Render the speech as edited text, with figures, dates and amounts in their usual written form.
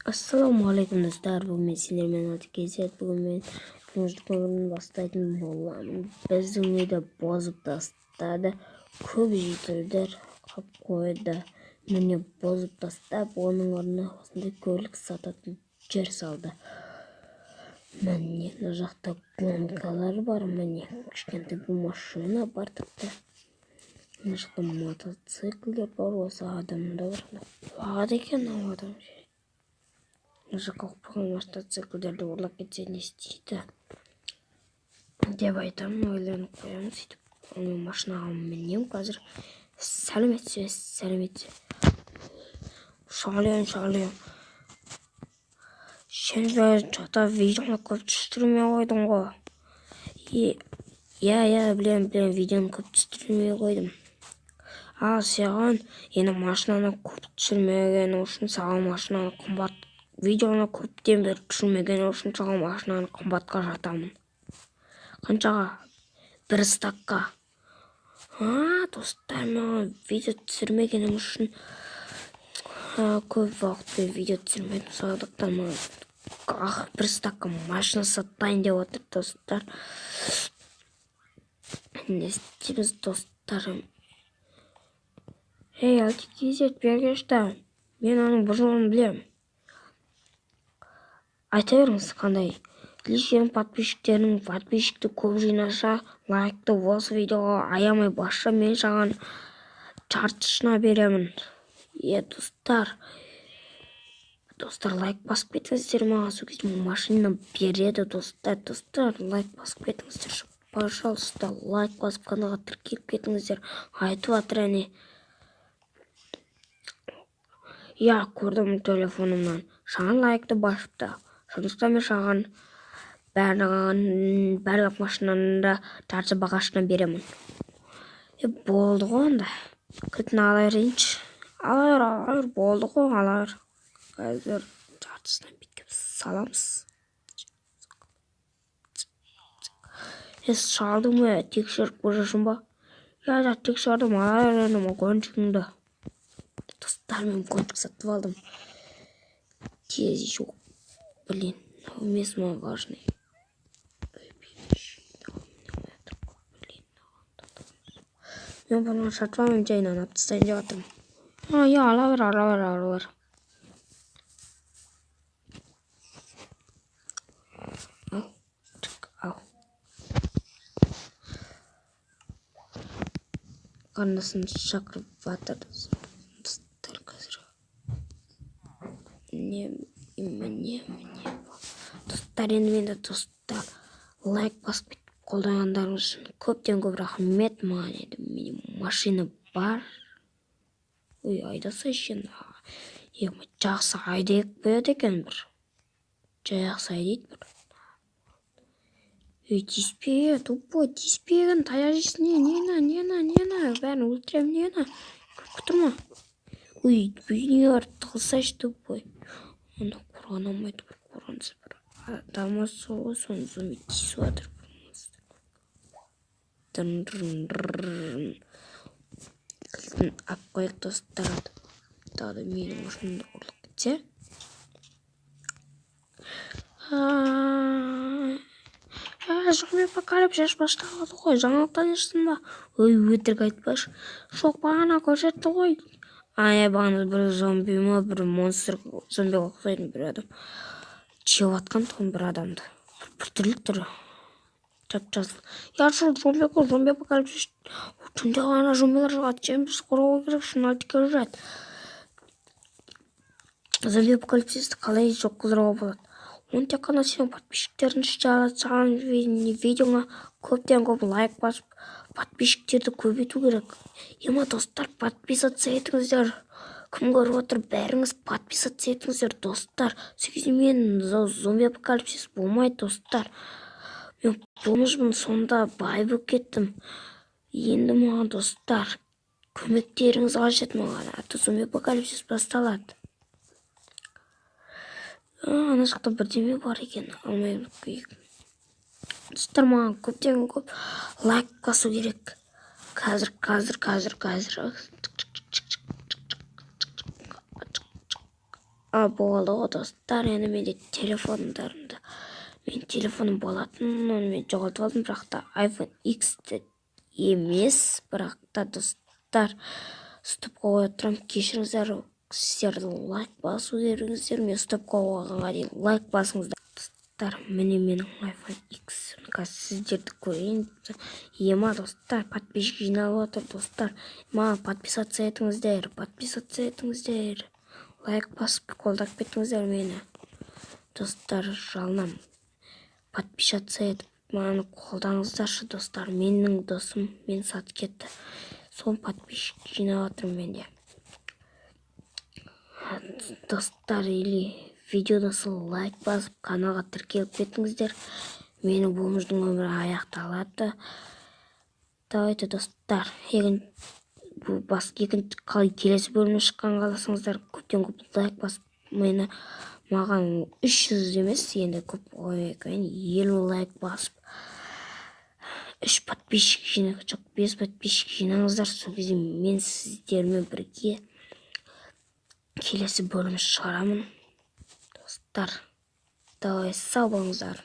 Ассалаумағалейкум, достар! Бүгін мен сендермен Алты KZ. Бүгін мен бомждық өмірін бастайтын боламын. Біздің үйді бұзып тастады, көп жительдер қап қойды. Міне, бұзып тастап, оның орнына осындай көлік сататын жер салды. Міне, мына жақта гонкалар бар, міне, кішкентай машина бар тіпті. Мына жақта мотоциклдер бар, осы адамда бар. Қуады екен мынау адам. Мына жаққа қойған мотоциклдерді ұрлап кетсе, не істейді деп айтамын, ойланып қоямын. Сөйтіп мен машинаға мінемін қазір. Сәлеметсіз бе, сәлеметсіз. Сәлем, сәлем. Сен че-то видеоны көп түсірмей қойдың ғой. Иә, иә, білемін, білемін, видеоны көп түсірмей қойдым. Ал саған енді машинаны көп түсірмегені үшін, саған машинаны қымбат, видеоны көптен бері түсірмегені үшін саған машинаны қымбатқа жатамын. Қаншаға? Бір стакқа. А, достар, маған видео түсірмегенім үшін, көп уақыт бойы видео түсірмедім, сондықтан маған бір стакқа машина сатайын деп отыр, достар. Не істейміз, достар? Ей, Алты KZ, бері. Мен оның бір жолын білемін. Айта беріңіз, қандай? Сенің подписчиктерің подписчикті көп жинаса, лайкты осы видеоға аямай басса, мен саған жартысына беремін. Е, достар, достар, лайк басып кетіңіздер маған, сол кезде машина береді, достар. Достар, лайк басып кетіңіздерші, пожалуйста, лайк басып, каналға тіркеліп кетіңіздер. Айтып жатыр, әне. Иә, көрдім телефонымнан. Саған лайкты басыпты. Сондықтан мен саған барлығын, барлық машинаны да жарты бағасына беремін. Е, болды ғой онда. Кілтін ала берейінші. Ала бер, ала бер, болды ғой, ала бер. Қазір жартысынан бүйтіп саламыз. Е, салдың ба? Тексеріп көресің ба? Иә, иә, тексердім, ала бер енді гонщигіңді. Достар, мен гонщик сатып алдым. Тез еще. Блин, емес маған важный. Мен бұны сатып алмаймын, жайынан алып тастайын деп жатырмын. А, иә, ала бер, ала бер, ала бер. Ал, түк, ал. Қарындасым шақырып жатыр. Достар, қазір. Міне, міне, міне. Достар, енді менде, достар, лайк басып кетіп қолдағандарыңыз үшін көптен көп рахмет. Маған енді менде машина бар. Ой, айдасайшы енді. Е, жақсы айдай қояды екен бір. Жақсы айдайды бір. Ей, тиіспе, тупой, тиіспеген, таяқ жейсің. Не, не на, не на, не на, бәрін өлтіремін, не на. Күліп тұрма. Ой, үйіне барып тығылсайшы, тупой. Анда қорғана алмайды, бір қорғансыз бір адам ғой, соны зомби тиісіп жатыр. Кілтін алып қояйық, достар. Тағы да менің машинамды ұрлап кетсе. Зомби апокалипсис басталады ғой, жаңалықтан естідің ба? Ой, өтірік айтпашы. Жоқ, бағана көрсетті ғой. Ай, бағана бір зомби ма, бір монстр, зомбиға ұқсайтын бір адам жеп жатқан тұғын бір адамды. Біртүрлі түрі. Жап-жасыл. Я, сол зомби ғой, зомби апокалипсис. Түнде ғана зомбилар шығады. Сен біз қорғау керек, шын алып келе жатады. Зомби апокалипсисті қалай жоқ қылдыруға болады? Оны тек қана сенің подписчиктерің істей алады. Саған видеоңа көптен көп лайк басып, подписчиктерді көбейту керек. Ема, достар, подписаться етіңіздер. Кім көріп отыр, бәріңіз подписаться етіңіздер, достар. Сол кезде мен зомби апокалипсис болмайды, достар. Мен бомжбын, сонда бай болып кеттім. Енді маған, достар, көмектеріңіз қажет маған. А то зомби апокалипсис басталады. Ана жақта бірдеме бар екен, алмай қояйық. Достар, маған көптен көп лайк басу керек. Қазір, қазір, қазір, қазір. А, болды ғой, достар. Енді менде телефондарымды, мен телефоным болатын, оны мен жоғалтып алдым, бірақ та iPhone X емес. Бірақ та, достар, стопқа қоя тұрамын, кешіріңіздер. Сіздер лайк басу керексіздер. Мен стопқа қойғанға дейін лайк басыңыздар, достар. Міне, менің iPhone X. Қазір сіздерді көрейін. Ема, достар, подписчик жиналып жатыр. Достар, маған подписаться етіңіздер, подписаться етіңіздер, лайк басып қолдап кетіңіздер мені. Достар, жалынамын, подписаться етіп, маған қолдаңыздаршы, достар. Менің досым мен сатып кетті, сол подписчик жинап жатырмын менде, достар. Или видеода сол лайк басып, каналға тіркеліп кетіңіздер. Менің бомждың өмірі аяқталады. Давайте, достар, бас екінші қалай келесі бөлімі шыққан қаласаңыздар, көптен көп лайк басып, мені, маған 300 емес, енді көп қоймай ақ, 50 лайк басып, үш подписчик жина, жоқ, бес подписчик жинаңыздар. Сол кезде мен сіздермен бірге келесі бөлім шығарамын, достар. Давай, сау болыңыздар.